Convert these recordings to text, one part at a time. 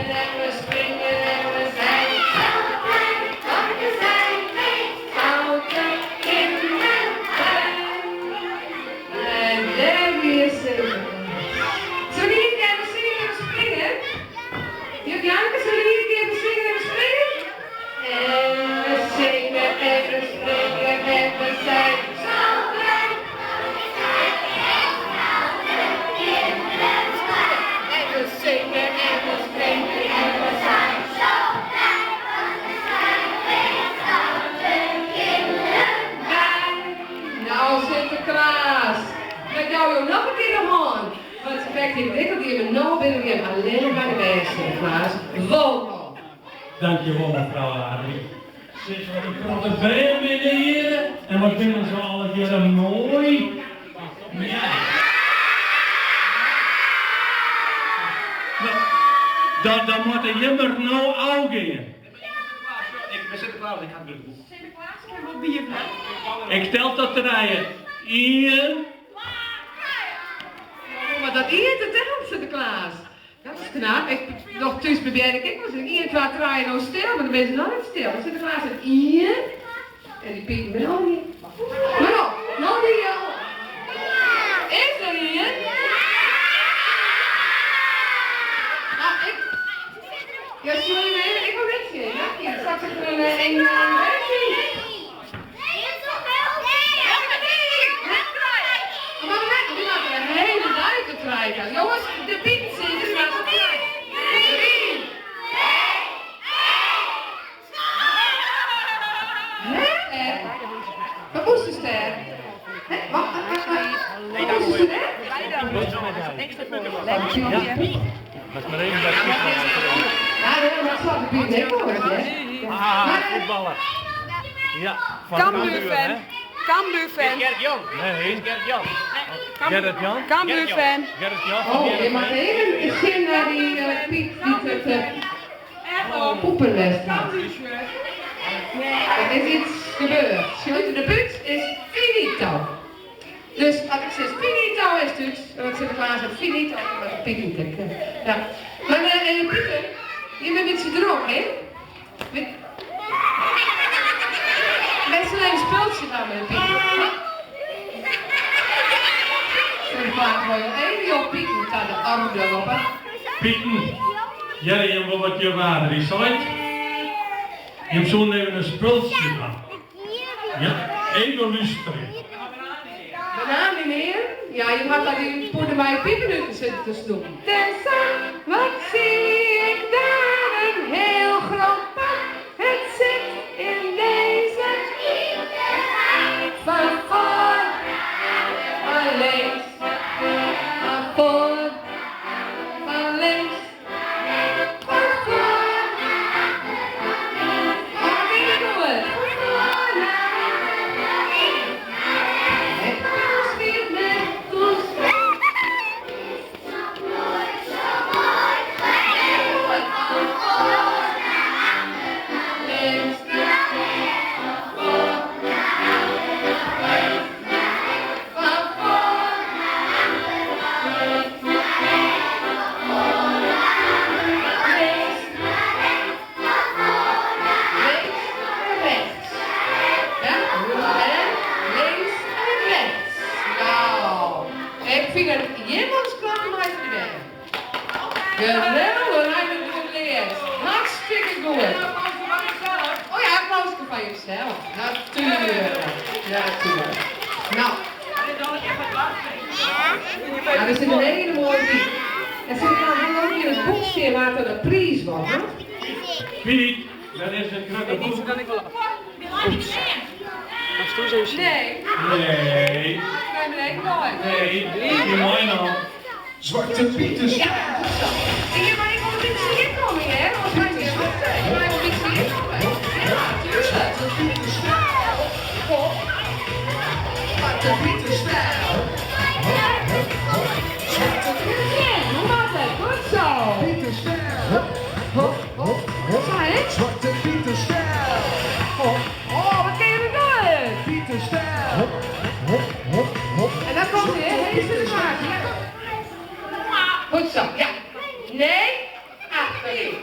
zingen en we springen en we zijn zo blij, want we zijn twee stoute kinderen. En dêr wie Sinteklaas. Sille we ien kear we zingen en we springen? Juf Janke, sille we ien kear we zingen en we springen? En we zingen en we springen en we zijn zo blij. En we zingen en we springen en we zijn zo blij, want we zijn twee stoute kinderen. Nou, Sinteklaas, ik jou jo noch in kear de hân. Want krekt dy wikkel die we no binne jim allinnich mar de bêste, Sinteklaas. Wolkom. Dankjewol mefrou Adrie. Sis wat in protte bern binne hjir en wat binne se allegearre moai. Ja. No, dan moatte jim der no ôfgean. Ik tel tot trije. Ien. Mar dat ien te tellen, Sinteklaas. Dat is knap. Ik doch thús probearje ik ek wolris ien, twa, trije, no stil, mar dan binne se noch net stil. Dan Sinteklaas seit ien en dy pieten binne al ien. Mar no, no die je oan. Is der ien? Nou, ik. Ja, sorry, maar ik wil net sjen. Ja, straks is er een reactie. Maar we moatte de hiele dei tot trije telle. Jonges, de pieten sizze moat tot trije. Drie. Hè? Wat moast dêr? Hè? Wat moast dêr? Ja, dat zal de Piet ek wol ris, hè? Ah, voetballer. Ja, van Cambuur, hè? Cambuur-fan. Cambuur-fan. Nee. Gerrit Jan? Cambuur-fan. Gerrit Jan van Oh, je Heerenveen. moat even sjen nei dy Piet dy't it poepenlest hat. Der is yts gebeurd. Sjocht, de bút is finito. Dus as ik sis finito is it út, want Sinteklaas hat finito, dan moat de Piet ek. Ja. Mar Pieter, je binne in bytsje drok, hè? Wy sille even spultsje dwaan mei de Pieter. Sinteklaas wol jo even jo Pieten ta de orde roppe. Pieten, hearre jim wol wat juf Adrie seit? Jim soenen even in spultsje dwaan. Ja, even lústerje. Banaan menear, ja jim hat al dy pûde mei pipernuten sitten te snoepen. Tessa, wat zie ik daar een heel groot pak. Het zit in deze van voor, van links, van voor, van links, van voor. Oh, wat is het goed? Van voor. Het schiet met toes. Links, voor, van voor, links, links en rechts. Ja, en links en rechts. Nou, ik fyn it jimmels klappen mei de bern. Geweldig, hy wurdt goed leard. Hartstikke goed. Oh ja, applaus foar josels. Natuerlik, natuerlik. Nou, ja, dit is in hiele moaie tiid. En Sinteklaas, ha jo hjir it boek stean wa't der de priis wûn hat? Piet, dat is it grutte boek. Nee. Nee. Nee, Nee, dy mei noch. Zwarte Pieten Ja, goed zo. En je mag wel een beetje hier komen, hè? Want wij weer wachten. Je mag wel een beetje hier komen. Ja, tuurlijk. Zwarte Pieten stijl. Hop. Zwarte Pieten stijl. Zwarte Ja, hoe gaat het? Goed zo. Pieten stijl. Hop, hop, hop. Zo, hè? Zwarte Pieten stijl. Hop, Oh, wat kun je er doen? Pieten stijl. Hop, hop, hop, hop. En dan komt hij, hè? Hey, Sinterklaas. Ja, kom. Goed zo, ja. Nee, achter.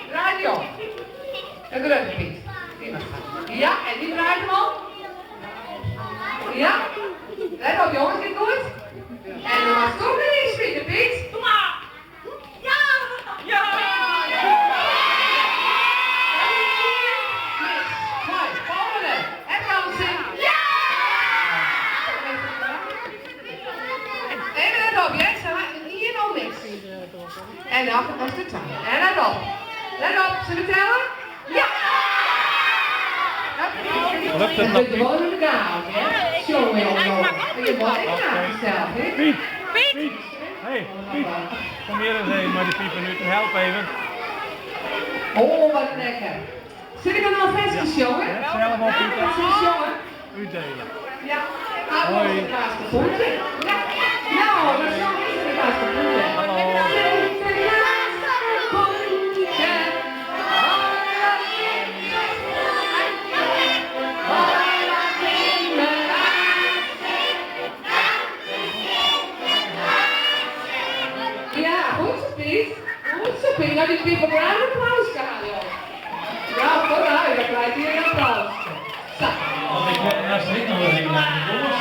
grutte Pyt. Dy moat gaan. Ja, en dy draait him om. Ja. Let op jonges, giet goed. En dan moatst do der yn smite, Pyt. Doe mar! Ja! Ja! Dat is ien mis. Moai, folgjende. En Fransje. Ja! Even let op, hear. Se ha ien al mis. En dan komt de twa. En let op. Let op, sille we telle? Ja! Lukt het Dat nog wurdt gewoan in de chaos, hè? Jonge, jonge, jonge. Je wordt echt zelf, hè? Piet! Piet! Piet! Hey, Piet! Kom hier eens even met de piepen nu, help even. Oh, wat lekker. Zit ik er nog versjes sjongen? Ja, zelf al Piet. Zullen we sjongen? Uitdelen. Ja. Ah, Hoi. Sinterklaas kapoentje. Ja. Nou, dan zongen we Sinterklaas kapoentje. Hallo. Sinterklaas kapoentje. Hoi, wat in mijn Ja, goed zo Piet. Goed zo Piet. Nou, die Piet wil graag een applaus gaan, joh. Ja, vooruit, dan krijgt hij een applaus. Zo. Want ik word naast ik nog wel even naar de doos.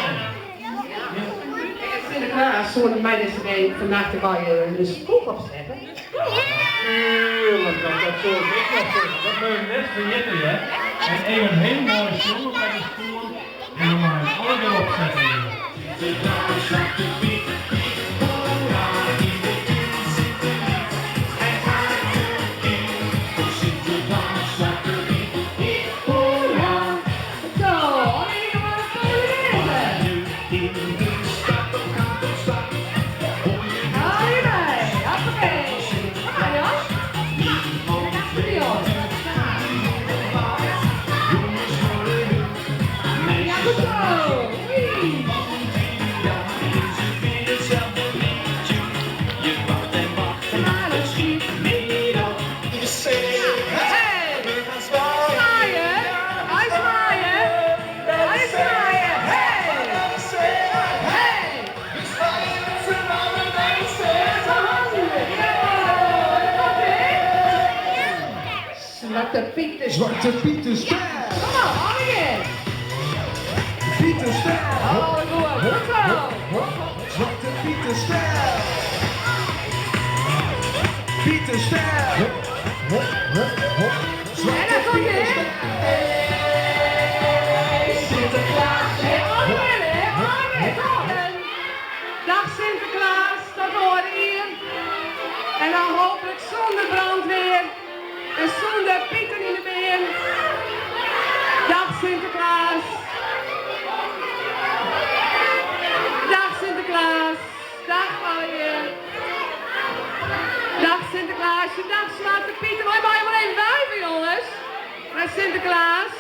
Sinterklaas, zullen mij deze week vandaag de kan je de spoek opzetten? Tuurlijk, dat zou ik nog zeggen. Dat moet je net vergeten, hè. En even heel mooi zongen bij de spoel. En dan maar hem alle weer opzetten. hier. Zo, alleen nog maar een Hou je bij, hoppakee. Kom maar, Jos. Kom maar, Jos. Ja, goed zo. Oei. Hey! Zwaaien! Hij zwaaien! Hij zwaaien! Hey! Hey! Zwarte Piet is... Zwarte Piet is Kom op, all again! Piet is Oh, goed, goed zo! Zwarte Piet is Piet is Hop, hop, hop. En dan komt Piet is ie! Sinterklaas! Hey, allemaal, hè? Allemaal, kom! Dag Sinterklaas, dat horen hier. En dan hopelijk zonder brandweer en zonder pieten in de been. Dag Sinterklaas. Dag Sinterklaas. Dag alweer. Dag Sinterklaasje, dag Zwarte Piet. Wij maar even wuiven jongens. Naar Sinterklaas.